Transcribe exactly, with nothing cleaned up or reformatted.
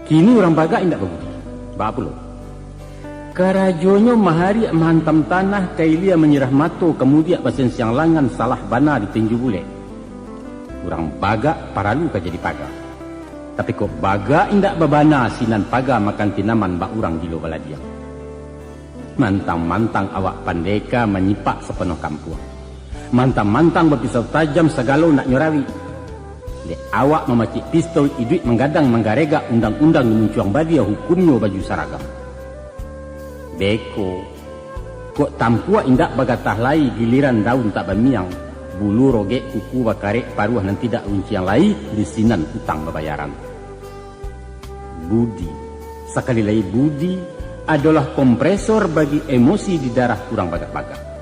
Kini urang bagak indak babudi. Baa pulo? Karajonyo mahariak mahantam tanah, ka ilia manyirah mato, ka mudiak basensiang langan, salah bana di tinju bulek. Urang bagak paralu ka jadi paga. Tapi kok bagak indak babana, sinan paga makan tinaman, bak urang gilo baladiang. Mantang-mantang awak pandeka manyipak sapanuah kampuang. Mantang-mantang bapisau tajam sagalo nak nyo rawik. Dek awak mamacik pistol, iduik manggadang manggaregak, undang-undang di muncuang badia, hukumnyo baju saragam. Beko, kok tampuak indak bagatah lai, giliran daun tak bamiang, bulu rogek kuku bakarek, paruah nan tidak runciang lai, di sinan utang babayaran. Budi, sakali lai budi, adolah kompresor bagi emosi di darah urang bagak-bagak.